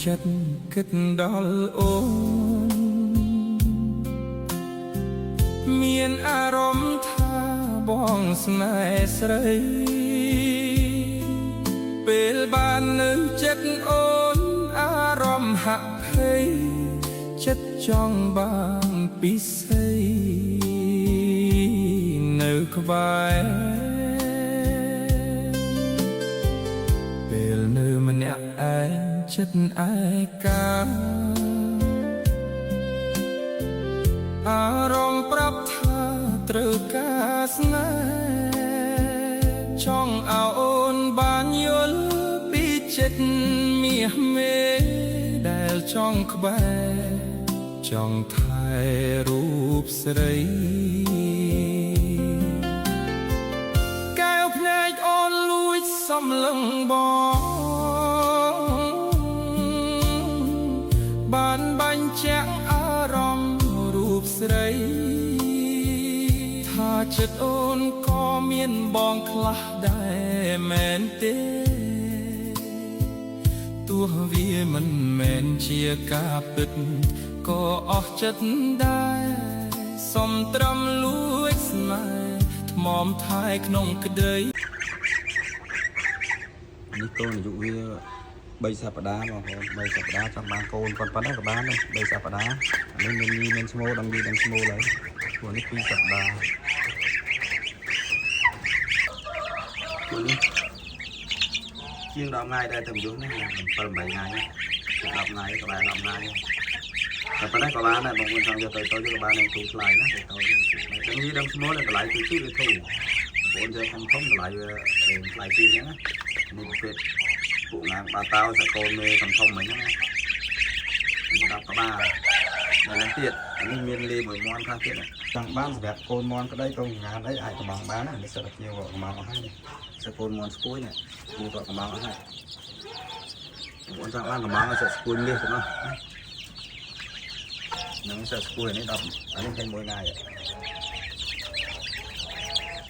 ចិត្តគិតដល់អូនមានអារម្មណ៍ថាបងស្នេហ៍ស្រី ពេលបាននៅចិត្តអូនអារម្មណ៍ហាក់ភ័យចិត្តចង់បានពិសីនៅក្បែរពេលនៅម្នាក់ឯងចិត្តឯកាអារម្មណ៍ប្រាប់ថាត្រូវការស្នេហ៍ចង់ឲ្យអូនបានយល់ពីចិត្តមាសមេដែលចង់ក្បែរចង់ថែរូបស្រីកែវភ្នែកអូនលួចសំលឹងបងបានបញ្ជាក់អារម្មណ៍រូបស្រីថាចិត្តអូនក៏មានបងខ្លះដែរមែនទេទោះវាមិនមែនជាការពិតក៏អស់ចិត្តដែរសុំត្រឹមលួចស្នេហ៍ថ្មមថែក្នុងក្តី នេះកូនអាយុវា3សប្តាហ៍បងប្អូន3សប្តាហ៍ចង់បានកូនប៉ុណ្ណេះក៏បានដែរ3សប្តាហ៍អានេះមានញីមានស្មូដឹងយីដឹងស្មូហើយព្រោះនេះ2សប្តាហ៍ពួកនេះជាង10ថ្ងៃដែរតែមិនយល់ណា7 8ថ្ងៃ10ថ្ងៃក៏បាន10ថ្ងៃតែប៉ុណ្ណេះក៏បានដែរបងប្អូនចង់យកទៅទៅក៏បាននឹងធូរថ្លៃណាទៅទៅដឹងញីដឹងស្មូតម្លៃគឺជិះវាធូរបងប្អូនយកធំធំតម្លៃវាថ្លៃជាងហ្នឹងណានេះប្រភេទពួកងាងបាតោសកូនមេធំធំមិញហ្នឹងណា10ក្បាលដល់ហ្នឹងទៀតអានេះមានលីមួយមាន់ខ្លះទៀតចង់បានសម្រាប់កូនមាន់ក្តីកូនងានអីអាចកំងបានណានេះសិតតែភ្ញៀវកំងអស់ហើយនេះសិតកូនមាន់ស្គួយនេះភ្ញៀវក៏កំងអស់ហើយបងប្អូនចង់បានកំងឲ្យសិតស្គួយមាសទាំងអស់ហ្នឹងសិតស្គួយនេះ10អានេះ21ថ្ងៃ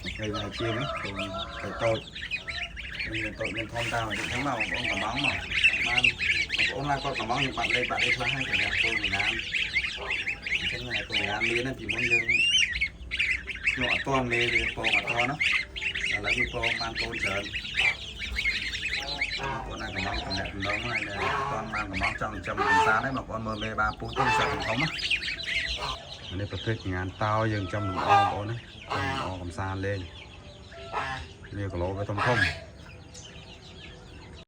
ថ្ងៃថ្ងៃជាងណាកូនទៅតូចមានតូចមានធំតាមអញ្ចឹងមកបងប្អូនកំងមកបានបងប្អូនណាគាត់កំងយើងបាត់លេខបាត់អីខ្លះហើយសម្រាប់កូនងានអញ្ចឹងកូនងានមានពីមុនយើងភ្លក់អត់តមេវាពងអត់តណាឥឡូវវាពងបានកូនច្រើនបងប្អូនណាកំងតំណាក់តំណងហើយអត់តបានកំងចង់ចិញ្ចឹមកំសាន្តហើយបងប្អូនមើលមេបាពុះទៅសិតធំធំណានេះប្រភេទងានតោយើងចំលំអបងប្អូនណាចំលំអកំសាន្តលេងវាគីឡូវាធំធំ